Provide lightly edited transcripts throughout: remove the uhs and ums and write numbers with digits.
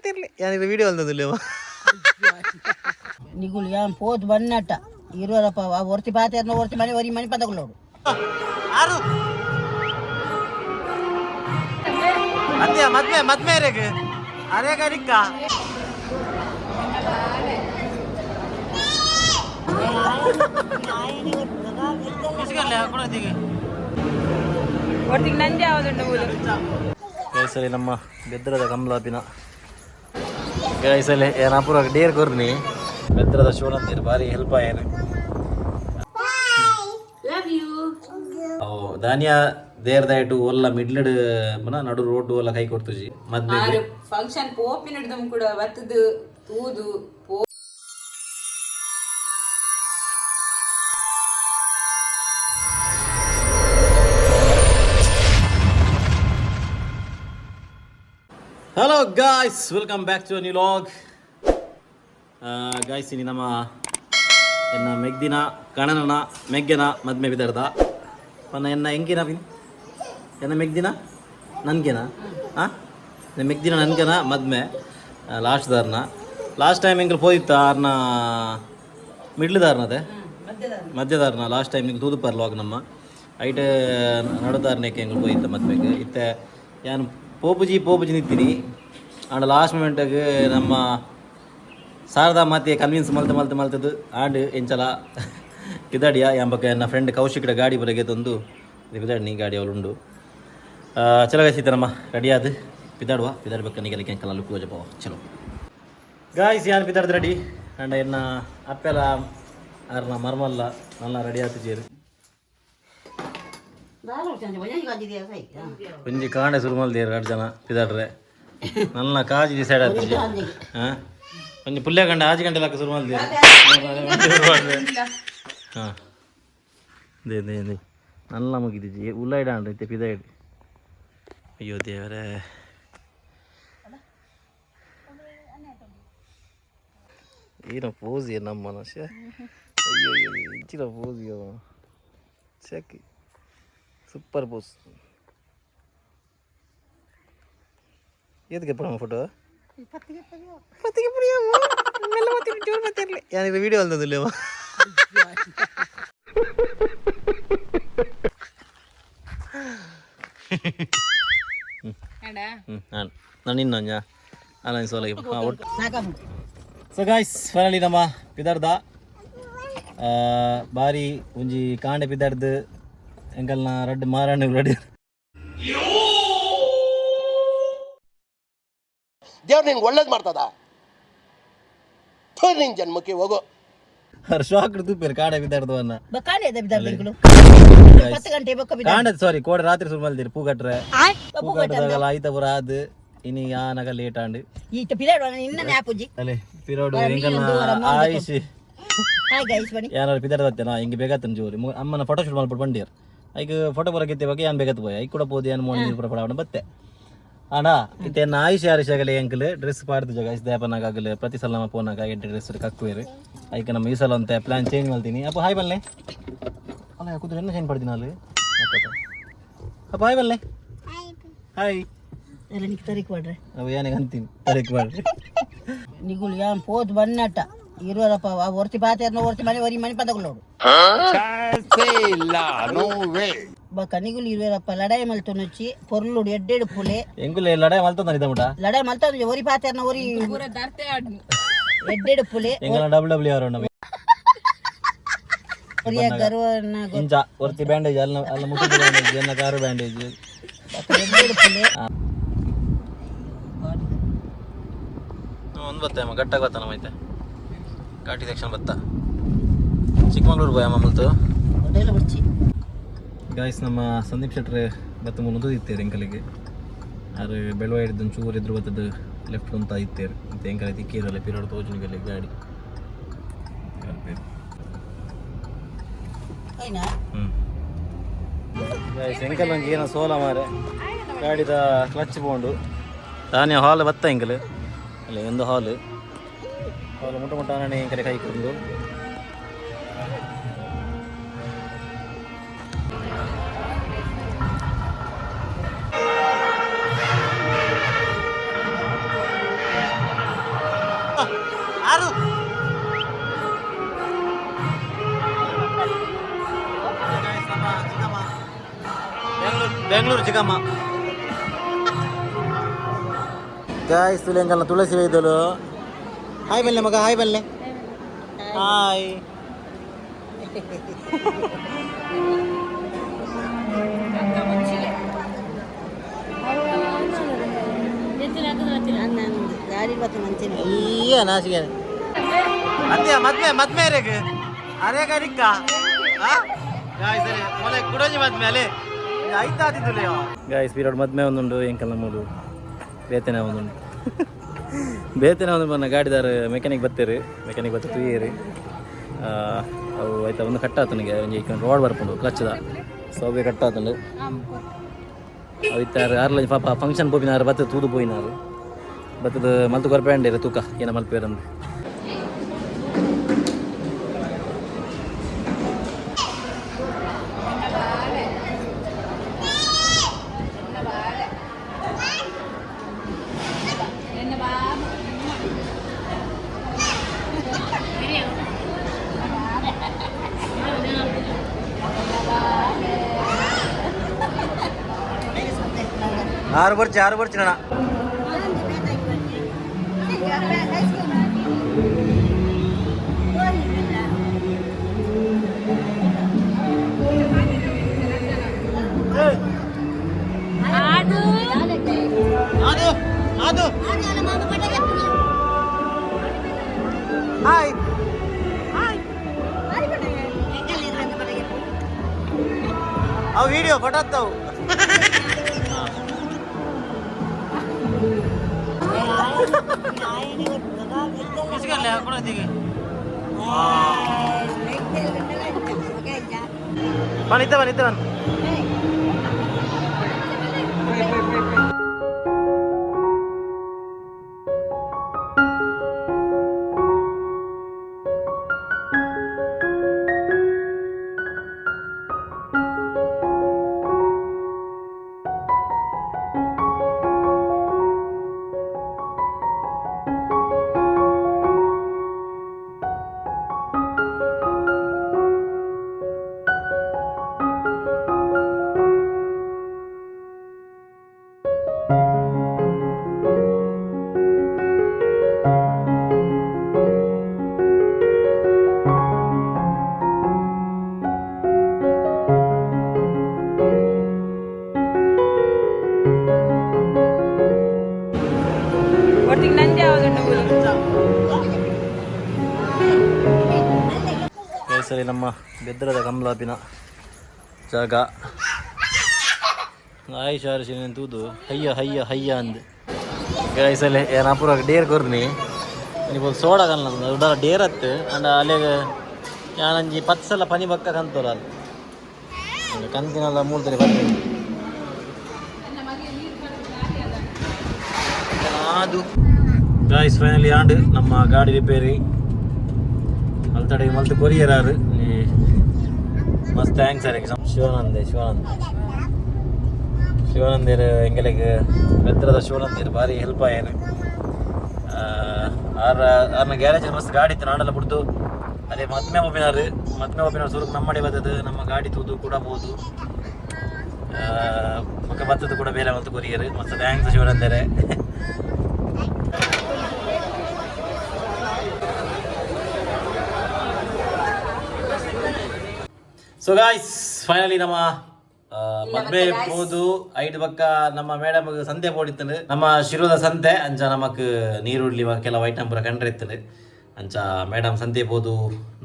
ಪಾತಿರ್ಲಿ ಯಾನಿಗೆ video ಅಲ್ದದಿಲ್ಲ. ನಿಗುಲು ಯಾನ್ ಪೋದು ಬನ್ನಟ ಇರುವರಪ್ಪ. ಆ ಒರ್ತಿ ಪಾತೆರ್ನ ಒರ್ತಿ ಮನೆ ಒರಿ ಮನೆ ಪದಕೊಳ್ಳೋಡು. ಆರು ಮದ್ವೆ ಮದ್ವೆ ಮದ್ವೆ ರೇಗ್ ಅರೇಗ ನಿಕ್ಕ. ಒಟ್ಟಿಗೆ ನಂಜೆ ಯಾವ್ದುಂಟು ಮೂಲು. ಗೈಸಲಿ ನಮ್ಮ ಬೆದ್ರದ ಕಮಲಾಪಿನ ಗೈಸಲಿ ಏನು ಅಪೂರ್ವ ಡೇರ್ ಕೊರ್ನಿ ಬೆದ್ರದ ಶಿವನಂತೀರು ಭಾರಿ ಹೆಲ್ಪ್ ಆಯೇನು. ಓ ದಾನಿಯ ದೇರ್ದಾಯ್ಟು ಒಲ್ಲ ಮಿಡ್ಲಡ್ ಮನ ನಡು ರೋಡ್ ಒಲ್ಲ ಕೈ ಕೊಡ್ತುಜಿ ಮದ್ವೆ. ಆರು ಫಂಕ್ಷನ್ ಪೋಪಿನ ಕೂಡ ಬತ್ತದು ತೂದು ಪೋ. Hello guys, welcome back to new vlog. Guys, ಇನಿ ನಮ್ಮ ಎನ್ನ ಮೆಗ್ದಿನ ಕಣನನ ಮೆಗ್ಗೆನ ಮದ್ಮೆ ಬಿದರ್ದ ಪನ್ನ ಎನ್ನ ಎಂಕಿನ ಬಿನ್ ಎನ್ನ ಮೆಗ್ದಿನ ನನ್ಗೆನ ಹಾಂ ಮೆಗ್ದಿನ ನನ್ಗೆನ ಮದ್ಮೆ ಲಾಸ್ಟ್ ದಾರ್ನ. ಲಾಸ್ಟ್ ಟೈಮ್ ಎಂಕಲ್ ಪೋದಿತ್ತ ಆರ್ನ ಮಿಡ್ಲ್ ದಾರ್ನದೆ ಮಧ್ಯದಾರ್ನ. ಲಾಸ್ಟ್ ಟೈಮ್ ನಿಂಗೆ ತೂದುಪರ್ ಲಾಗ್ ನಮ್ಮ ಐಟ್ ನಡುದಾರ್ನೇಕೆ ಎಂಕಲ್ ಪೋದಿತ್ತ ಮದ್ಮೆಗೆ. ಇತ್ತೆ ಯಾನ್ ಪೋಪುಜಿ ಪೋಪುಜಿ ನಿಂತೀನಿ ಆಂಡ ಲಾಸ್ಟ್ ಮೂಮೆಂಟಾಗ ನಮ್ಮ ಶಾರದಾ ಮಾತೆ ಕನ್ವಿನ್ಸ್ ಮಲ್ತ ಮಲ್ತ ಮಲ್ತದ್ದು ಆಂಡ್ ಎಂಚಲ ಕಿದಾಡಿಯ ಎಂಬಕ ಎನ್ನ ಫ್ರೆಂಡ್ ಕೌಶಿಕಡ ಗಾಡಿ ಬರಗೆ ತಂದು ಪಿದಾಡಿ ನೀ ಗಾಡಿ ಅವಳುಂಡು. ಚಲೋ ಗಾಯ್ಸ್, ನಮ್ಮ ರೆಡಿ ಆದು ಪಿದಾಡುವ ಪಿದಾಡ್ಬೇಕು ನಿಗಲಿಕ್ಕೆ ಅಂಕಲ್ ಲುಕ್ ಹೋಜ. ಚಲೋ ಗಾಯ್ಸ್, ಯಾನ್ ಪಿದಾಡ್ದು ರೆಡಿ ಅಂಡ್ ಎನ್ನ ಅಪ್ಪೆಲ ಅರ್ನ ಮರ್ಮಲ್ಲ ನನ್ನ ರೆಡಿ ಆತು ಜೇರು. ಒಂಜಿ ಕಾಂಡೆ ಶುರು ಮಲ್ದೇರು ಎರಡು ಜನ ಪಿದಾಡ್ರೆ ನನ್ನ ಕಾಜಿ ಡಿಸೈಡ್ ಆತು. ಹಾಂ, ಒಂಜಿ ಪುಲ್ಯ ಗಂಟೆ ಆಜಿ ಗಂಟೆ ಲಾಕ ಶುರು ಮಲ್ದೇರು. ಹಾಂ, they they they ನಲ್ಲ ಮುಗಿದಿಜ್ಜಿ ಉಲ್ಲೈಡ ಇತ್ತೆ ಪಿದಾಯ್ಡು. ಅಯ್ಯೋ ದೇವರೇ, ಏನೋ ಪೋಸ್ ಏನು ನಮ್ಮ ಮನಸ್ಸ. ಅಯ್ಯೋ ಅಯ್ಯೋ, ಇಂಚಿನ ಪೋಸ್ ಚೆಕ್, ಸೂಪರ್ ಪೋಸ್. ಎದಕ್ಕೆ ನಮ್ಮ ಫೋಟೋ ಪತ್ತಿಗೆ ಪುಡಿಯಮ್ಮ ಮೆಲ್ಲ ಮಾತಿರ್ಲಿ ಜೋರು ಮಾತಿರ್ಲಿ ಯಾನಿಗೆ ವಿಡಿಯೋ ಅಲ್ದದಿಲ್ಲ. ಅಡ. ಹ್ಞೂ ನಾನು ನಾನು ಇನ್ನೊಂಜ ಅಲ್ಲ ಸೋಲಾಗಿ ಹಾಂ ಒಟ್ಟು. ಸಾಕಾಗುಂಟು. ಸೊ ಗಾಯ್ಸ್, ಫೈನಲಿ ನಮ್ಮ ಪಿದಾರ್ದ ಬಾರಿ ಒಂಜಿ ಕಾಂಡೆ ಪಿದಾರ್ದು ಎಂಕಲ್ನ ರಡ್ಡ್ ಮಾರಾಣಿ ರೆಡಿ. ದೇವ್ರು ನಿನ್ಗೆ ಒಳ್ಳೇದು ಮಾಡ್ತದ. ಥು, ನಿನ್ ಜನ್ಮಕ್ಕೆ ಹೋಗು. ಶಾಕ್ ತೂಪೇರು ಕಾಂಡೆ ಪಿದಾರ್ದು ಅನ್ನ. ಬಕ್ಕಾನೆ ಬಿದ್ದಾರ್ದು 10 ಗಂಟೆ ಬೊಕ್ಕ ಬಿದ್ದ. ಕಾಂಡೆ ಸಾರಿ ಕೋಡೆ ರಾತ್ರಿ ಶುರು ಮಲ್ದಿರಿ ಪೂ ಕಟ್ರೆ. ಪೂ ಕಟ್ಟದಾಗಲ ಆಯ್ತ ಪೂರ ಆದ್ ಇನಿ ಆನಗ ಲೇಟ್ ಆಂಡ್. ಈತ ಪಿದಾಡುವ ನಿನ್ನ ಆಪುಜಿ. ಅಲೆ ಪಿರೋಡು ಎಂಕಲ್ನ ಆಯುಷ್. ಹಾಯ್ ಗೈಸ್ ಬನ್ನಿ. ಯಾರು ಪಿದಾರ್ದ ಬತ್ತೇನಾ ಹಿಂಗೆ ಬೇಗತ್ತನ ಜೋರಿ ಅಮ್ಮನ ಫೋಟೋ ಶೂಟ್ ಮಲ್ಪಟ್ಟು ಬಂದಿಯರ್. ಐಕ್ ಫೋಟೋ ಬರಕಿತ್ತೆ ಬಗ್ಗೆ ಯಾನ್ ಬೇಗತ್ತು ಪೋಯ್ ಐಕ್ ಕೂಡ ಪೋದು ಯಾನ್ ಮೋನಿ ನೀರು ಪೂರ ಪಡವಣ ಬತ್ತೆ ಅಣ್ಣ. ಇತ್ತೆ ಎನ್ನ ಆಯುಷ್ ಯಾರು ಆಗಲಿ ಅಂಕಲ್ ಡ್ರೆಸ್ ಪಾಡ್ದು ಜಾಗ ಐಸ್ ದೇಪನಾಗ ಆಗಲಿ ಪ್ರತಿ ಸಲ ನಮ್ಮ ಪೋನಾಗ ಎಡ್ಡೆ ಡ್ರೆಸ್ ಕಕ್ಕುವೇರು. ಐಕ್ ನಮ್ಮ ಈ ಸಲ ಅಂತ ಪ್ಲಾನ್ ಚೇಂಜ್ ಮಾಡ್ತೀನಿ. ಅಪ್ಪ ಹಾಯ್ ಬಲ್ಲೆ. ಅಲ್ಲ ಕುದುರೆ ಎನ್ನ ಚೇಂಜ್ ಪಡ್ತೀನಿ ಅಲ್ಲಿ. ಅಪ್ಪ ಹಾಯ್ ಬಲ್ಲೆ, ಹಾಯ್. ಎಲ್ಲ ನಿಕ್ ತಾರೀಕು ಮಾಡ್ರೆ. ಅವು ಏನಿಗೆ ಅಂತೀನಿ ತಾರೀಕು ಮಾಡ್ರಿ. ನಿಗುಲು ಯಾನ್ ಪೋದು ಬನ್ನಟ ಇರುವರಪ್ಪ. ಆ ಒರ್ತಿ ಪಾತೆರ್ನ ಒರ್ತಿ ಮನೆ ಒರಿ ಮನೆ ಪದಕೊಳ್ಳೋಡು. ಬೊಕ್ಕ ನಿಗುಲು ಇರುವರಪ್ಪ ಲಡಾಯಿ ಮಲ್ತೊನೊಚ್ಚಿ ಪೊರ್ಲುಡು ಎಡ್ಡೆಡು ಪುಲೆ. ಎಂಕುಲೆ ಲಡಾಯಿ ಮಲ್ತಂದ ಮುಟ. ಲಡಾಯಿ ಮಲ್ತೊಂದು ಒರಿ ಪಾತೆರ್ನ ಒರಿ ಪೂರ ದರ್ತೆ ಆಡ್ನು. ಎಡ್ಡೆಡು ಪುಲೆ. ಎಂಗಲ ಡಬ್ಲ್ಯೂ ಡಬ್ಲ್ಯೂ ಆರ್ ನಮ್ಮ. ಒರಿಯ ಗರ್ವನ. ಇಂಚ ಒರ್ತಿ ಬ್ಯಾಂಡೇಜ್ ಅಲ್ಲ ಅಲ್ಲ ಮುಟ್ಟಿದ ಬ್ಯಾಂಡೇಜ್ ಎನ್ನ ಕಾರು ಬ್ಯಾಂಡೇಜ್. ಎಡ್ಡೆಡು ಪುಲೆ. ಒಂದು ಬತ್ತ ಅಮ್ಮ ಗಟ್ಟಾಗ ಬತ್ತ ನಮ್ಮ ಐತೆ ಘಾಟಿ ಸೆಕ್ಷನ್ ಬತ್ತ ಚಿಕ್ಕಮಂಗ್ಳೂರು ಬೋಯ್ ಅಮ್ಮ ಮುಲ್ತು. ಒಡೆಲ್ಲ ಬಿಡ್ಚಿ. ಗಾಯ್ಸ್, ನಮ್ಮ ಸಂದೀಪ್ ಶೆಟ್ರೆ ಬತ್ತ ಮುನ್ನದು ಇತ್ತೇರು ಎಂಕಲಿಗೆ ಆರು ಬೆಳುವ ಹಿಡಿದು ಚೂರು ಇದ್ರು ಬತ್ತದ ಲೆಫ್ಟ್ ಅಂತ ಇತ್ತೇರು ಮತ್ತೆ ಎಂಕಲೆ ತಿಕ್ಕೀರಲ್ಲ ಪಿರೋಡ್ ತೋಜುನಿಗಲ್ಲಿ ಗಾಡಿ. ಐನಾ. ಹ್ಞೂ ಗಾಯ್ಸ್, ಎಂಕಲ್ ಒಂಜಿ ಏನೋ ಸೋಲ ಮಾರೆ ಗಾಡಿದ ಕ್ಲಚ್ ಪೋಂಡು. ತಾನೇ ಹಾಲ್ ಬತ್ತ ಎಂಕಲ್ ಅಲ್ಲಿ ಒಂದು ಹಾಲ್ ಹಾಲ್ ಮುಟ್ಟ ಮುಟ್ಟ ಆನೆ ಎಂಕಲೆ ಕೈ ಕೊಂಡು. ಆರು ಬೆಂಗಳೂರು ಬೆಂಗಳೂರು ಚಿಕ್ಕಮ್ಮ. ಗಾಯ್ಸ್, ತುಳಿಯಂಕಲ್ನ ತುಳಸಿ ವೈದ್ಯಲು. ಹಾಯ್ ಬಲ್ಲೆ ಮಗ, ಹಾಯ್ ಬಲ್ಲೆ, ಹಾಯ್. ಗಾಡಿ ಬತ್ತ ಮಂಚಿನ. ಅಯ್ಯ, ನಾಸಿಗೆ ಮದ್ವೆ ಮದ್ವೆ ಮದ್ವೆ ರೇಗ್ ಅರೆ ಗರಿಕ್ಕ. ಗಾಯ್ಸ್, ಮೊಲೆ ಕುಡೋಜಿ ಮದ್ವೆ ಅಲೆ ಆಯ್ತಾದಿದ್ದುಲೆ. ಗಾಯ್ಸ್, ಪೀರಿಯಡ್ ಮದ್ವೆ ಒಂದುಂಡು ಎಂಕಲ್ನ ಮೂಡು ಬೇತನೆ ಒಂದುಂಡು ಬೇತನೆ ಒಂದು ಬನ್ನ. ಗಾಡಿದಾರ ಮೆಕ್ಯಾನಿಕ್ ಬತ್ತೀರಿ, ಮೆಕ್ಯಾನಿಕ್ ಬತ್ತ ತುಯ್ಯೇರಿ. ಅವು ಆಯ್ತಾ ಒಂದು ಕಟ್ಟಾತನಿಗೆ ಒಂಜಿ ರೋಡ್ ಬರ್ಪುಂಡು ಕ್ಲಚ್ದ ಸೌಬೆ ಕಟ್ಟಾತುಂಡು. ಅವು ಇತ್ತಾರು ಆರ್ಲ ಪಾಪ ಫಂಕ್ಷನ್ ಪೋಪಿನಾರು ಬತ್ತ ತೂದು ಪೋಯಿನಾರು ಬತ್ತದ ಮಲ್ತು ಕೊರ್ಪೇಂಡಿರ ತೂಕ ಏನ ಮಲ್ಪೇರಂದು. ಆರು ಬರ್ಚಿ, ಆರು ಬರ್ಚಿ ನಣ. ಅದು ಅದು ಹಾಯ್. ಅವು ವಿಡಿಯೋ ಫೋಟೋ ಅವು. ಬನ್ ಇದ್ದ ಬನ್ ಇದ್ದ ಬನ್. ಒಟ್ಟಿಗೆ ನಂಜೆ ಯಾವ್ದುಂಟು? ಸರಿ, ನಮ್ಮ ಬೆದ್ರದ ಕಮಲಾಪಿನ ಜಾಗ. ಆಯುಷ್ ಆರುಷಿ ತೂದು ಹಯ್ಯ ಹಯ್ಯ ಹಯ್ಯ ಅಂದ್. ಗಾಯ್ಸ್, ಅಲ್ಲಿ ಏನು ಅಪೂರ್ವ ಡೇರ್ ಕೊರ್ನಿ ನೀವು ಸೋಡಾ ಕಲ್ಲ ಉಡಾರ ಡೇರ್ ಅತ್ತು ಅಂಡ ಅಲ್ಲಿಗೆ ಯಾನಂಜಿ ಪತ್ತು ಸಲ ಪನಿ ಬಕ್ಕ ಕಂತೋಲ ಅಲ್ಲಿ ಕಂತಿನೆಲ್ಲ ಮೂಲ್ತರೆ ಬರ್ತೀನಿ ಅದು. ಗಾಯ್ಸ್, ಫೈನಲಿ ಆಂಡ್ ನಮ್ಮ ಗಾಡಿ ರಿಪೇರಿ ಅಲ್ತಡೆಗೆ ಮಲ್ತು ಕೊರಿಯರ್ ಆರು. ಮಸ್ತ್ thanks sir. ಶಿವಾನಂದೆ ಶಿವಾನಂದ ಶಿವಾನಂದೇರು ಎಂಗಲಿಗೆ ಬೆತ್ತರದ ಶಿವಾನಂದೇರು ಭಾರಿ ಹೆಲ್ಪ್ ಆಯರು. ಆರ ಆರ್ನ ಗ್ಯಾರೇಜ್ ಮಸ್ತ್ ಗಾಡಿ ಇತ್ತು. ನಾಡೆಲ್ಲ ಬಿಡ್ದು ಅದೇ ಮದ್ಮೆ ಒಪ್ಪಿನಾರು ಮದ್ಮೆ ಒಪ್ಪಿನಾರು ಸುರುಕ್ ನಮ್ಮಡೆ ಬತ್ತದು ನಮ್ಮ ಗಾಡಿ ತೂದು ಕೂಡ ಬೋದು ಬೊಕ್ಕ ಬತ್ತದ ಕೂಡ ಬೇಲೆ ಮಲ್ತು ಕೊರಿಯರ್. ಮಸ್ತ್ thanks ಶಿವಾನಂದೇರೆ. ಸೊ ಗಾಯ್ಸ್, ಫೈನಲಿ ನಮ್ಮ ಮದ್ವೆ ಪೋದು ಐದು ಪಕ್ಕ ನಮ್ಮ ಮೇಡಮ್ ಸಂತೆ ಪೋಡಿತ್ತನು. ನಮ್ಮ ಶಿರೋದ ಸಂತೆ ಅಂಚ ನಮಕ್ ನೀರುಳ್ಳಿ ಕೆಲವು ಐಟಮ್ ಪೂರ ಕಂಡ್ರೆ ಇತ್ತನು. ಅಂಚ ಮೇಡಮ್ ಸಂತೆ ಪೋದು,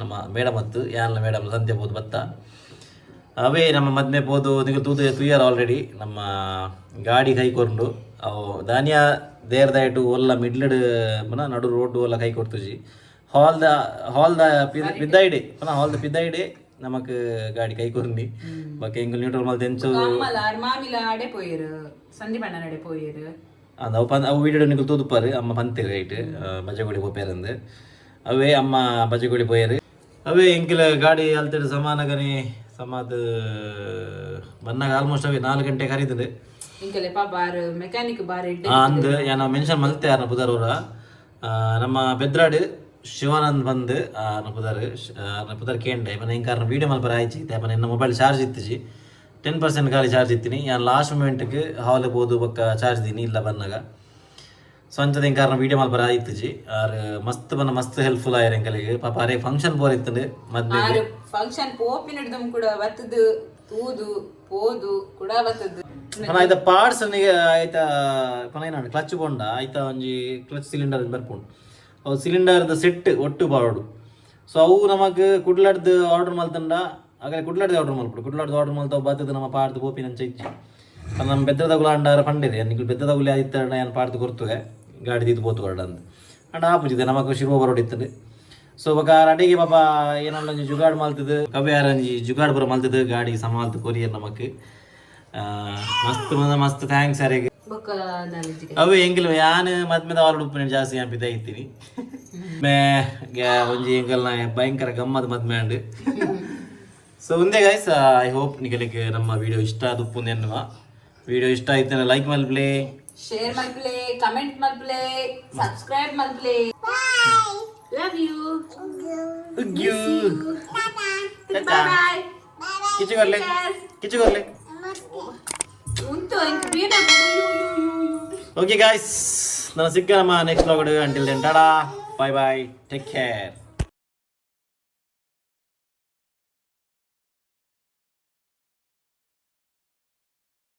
ನಮ್ಮ ಮೇಡಮ್ ಅತ್ತು ಯಾನ್ಲ ಮೇಡಮ್ ಸಂತೆ ಪೋದು ಬತ್ತ. ಅವೇ ನಮ್ಮ ಮದ್ಮೆ ಪೋದು ನಿಗಲ್ ತೂದು ತುಯ್ಯಾರ ಆಲ್ರೆಡಿ. ನಮ್ಮ ಗಾಡಿ ಕೈ ಕೊಂಡು ಅವು ದಾನಿಯ ದೇರ್ದಾಯ್ಟು ಒಲ್ಲ ಮಿಡ್ಲಡ್ ಪುನಃ ನಡು ರೋಡ್ ಒಲ್ಲ ಕೈ ಕೊಡ್ತುಜಿ. ಹಾಲ್ದ ಹಾಲ್ದ ಪಿದ್ದಾಯಿಡೆ ಪುನಃ ಹಾಲ್ದ ಪಿದ್ದಾಯಿಡೆ ನಮಕ್ ಗಾಡಿ ಕೈ ಕೊರ್ನಿ. ಬೊಕ್ಕ ಎಂಕುಲು ನ್ಯೂಟ್ರಲ್ ಮಲ್ತ್ ಎಂಚು ಅಮ್ಮಲ ಆರ್ ಮಾಮಿಲ ಅಡೆ ಪೋಯೆರ್, ಸಂದೀಪ್ ಅಣ್ಣನ ಅಡೆ ಪೋಯೆರ್. ಅಂದ್ ಅವು ಪನ್ ಅವು ವೀಡಿಯೋ ನಿಕುಲು ತೂದುಪಾರು. ಅಮ್ಮ ಪಂತೆರ್ ರೈಟ್ ಬಜಗೋಳಿ ಪೋಪೇರಂದು. ಅವೇ ಅಮ್ಮ ಬಜಗೋಳಿ ಪೋಯೆರ್. ಅವೇ ಎಂಕಿಲ ಗಾಡಿ ಅಲ್ತೇಡು ಸಮಾನಗನೆ ಸಮಾದ ಬನ್ನಾಗ ಆಲ್ಮೋಸ್ಟ್ ಅವೇ 4 ಗಂಟೆ ಕರೀತದೆ. ಇಂಕಲೆ ಪಾಪ ಆರ್ ಮೆಕ್ಯಾನಿಕ್ ಬಾರಿ ಎಡ್ಡೆ. ಅಂದ್ ಯಾನ ಮೆನ್ಷನ್ ಮಲ್ತೆ ಯಾರನ್ನ ಪುದರೂರ ನಮ್ಮ ಬೆದ್ರಾಡ್. ಶಿವಾನಂದ್ ಬಂದು ಆರ್ನ ಪುದರ್, ಆರ್ನ ಪುದರ್ ಕೇಂಡೆ ಪನ ಎಂಕಾರ್ನ ವೀಡಿಯೋ ಮಲ್ಪರ ಆಯ್ಚಿ ಪನ. ಎನ್ನ ಮೊಬೈಲ್ ಚಾರ್ಜ್ ಇತ್ತಿಜಿ, 10% ಖಾಲಿ ಚಾರ್ಜ್ ಇತ್ತೀನಿ. ಯಾನ್ ಲಾಸ್ಟ್ ಮೂಮೆಂಟ್ಗೆ ಹಾಲ್ ಪೋದು ಬೊಕ್ಕ ಚಾರ್ಜ್ ದೀನಿ ಇಲ್ಲ ಬನ್ನಗ. ಸೊ ಅಂಚದ ಎಂಕಾರ್ನ ವೀಡಿಯೋ ಮಲ್ಪರ ಆಯ್ತಿಜಿ. ಆರ್ ಮಸ್ತ್ ಬನ್ನ ಮಸ್ತ್ ಹೆಲ್ಪ್ಫುಲ್ ಆಯರ್ ಎಂಕಲಿಗೆ. ಪಾಪ ಅರೆ ಫಂಕ್ಷನ್ ಬೋರ್ ಇತ್ತಂಡು ಮದ್ಮೆಗೆ. ಆರು ಫಂಕ್ಷನ್ ಪೋಪಿನಡ್ದಮ್ ಕೂಡ ಬತ್ತದು ತೂದು ಪೋದು ಕೂಡ ಬತ್ತದು. ಪನ ಐತ ಪಾರ್ಟ್ಸ್ ಐತ ಪನ ಏನಾಂಡ್ ಕ್ಲಚ್ ಬೋಂಡ ಐತ ಒಂಜಿ ಕ್ಲಚ್ ಸಿಲಿಂಡರ್ ಬರ್ಪುಂಡು. ಅವು ಸಿಲಿಂಡರ್ದ ಸೆಟ್ ಒಟ್ಟು ಬಾರೋಡು. ಸೊ ಅವು ನಮಕ್ ಕುಡ್ಲಡ್ದು ಆರ್ಡರ್ ಮಲ್ತಂಡ ಆಗಲೇ ಕುಡ್ಲಡ್ದು ಆರ್ಡರ್ ಮಲ್ಪಡು. ಕುಡ್ಲಡ್ದು ಆರ್ಡರ್ ಮಲ್ತಾವ್ ಬತ್ತದ ನಮ್ಮ ಪಾಡ್ದು ಪೋಪಿನ ಅಂಚ ಇಜ್ಜಿ. ನಮ್ಮ ಬೆದ್ದದಗುಲ ಅಂಡಾರ ಪಂಡಿದೆ ನಿಕ್ಲು ಬೆದ್ದದಗುಲಿ ಆದಿತ್ತಂಡ ಏನು ಪಾಡ್ದು ಕೊರ್ತುವೆ, ಗಾಡಿ ದೀದು ಪೋತು ಕೊರಡಂದು ಅಂಡ ಆಪುಜಿದೆ. ನಮಕ್ ಶಿರುವ ಬರೋಡಿತ್ತಂಡು. ಸೊ ಬೊಕ ಅಡಿಗೆ ಪಾಪ ಏನಲ್ಲ ಒಂಜಿ ಜುಗಾಡ್ ಮಲ್ತದು, ಕವ್ಯಾರಂಜಿ ಜುಗಾಡ್ ಪೂರ ಮಲ್ತದು ಗಾಡಿ ಸಮಾಲ್ತು ಕೊರಿಯರ್ ನಮಕ್. ಮಸ್ತ್ ಮಸ್ತ್ thanks ಅರೆಗ್. ಬೊಕ್ಕ ದಾನಿಜ್ಜಿ. ಅವು ಎಂಗಿಲ್ ಯಾನ್ ಮದ್ಮೆದ ಆಲ್ ಉಪ್ಪುನ ಜಾಸ್ತಿ ಯಾನ್ ಪಿದೈ ಇತ್ತೀನಿ. ಮೇ ಒಂಜಿ ಎಂಕಲ್ನ ಭಯಂಕರ ಗಮ್ಮತ್ ಮದ್ಮೆ ಅಂಡ್. ಸೊ ಒಂದೇ ಗೈಸ್, I hope ನಿಗಲಿಗೆ ನಮ್ಮ ವಿಡಿಯೋ ಇಷ್ಟ ಆದ ಉಪ್ಪು ಎನ್ನುವ. ವಿಡಿಯೋ ಇಷ್ಟ ಆಯ್ತು ಲೈಕ್ ಮಲ್ಪ್ಲೆ, ಶೇರ್ ಮಲ್ಪ್ಲೆ, ಕಮೆಂಟ್ ಮಲ್ಪ್ಲೆ, ಸಬ್ಸ್ಕ್ರೈಬ್ ಮಲ್ಪ್ಲೆ. Love you. ಬಾಯ್. ಕಿಚ್ಚು ಕೊರ್ಲೆ, ಕಿಚ್ಚು ಕೊರ್ಲೆ. ಉಂಟು ಇಂಕ್. ಓಕೆ ಗಾಯ್ಸ್, ನಾನು ಸಿಕ್ಕ ನಮ್ಮ next vlog. Until then, tata, bye bye, take care.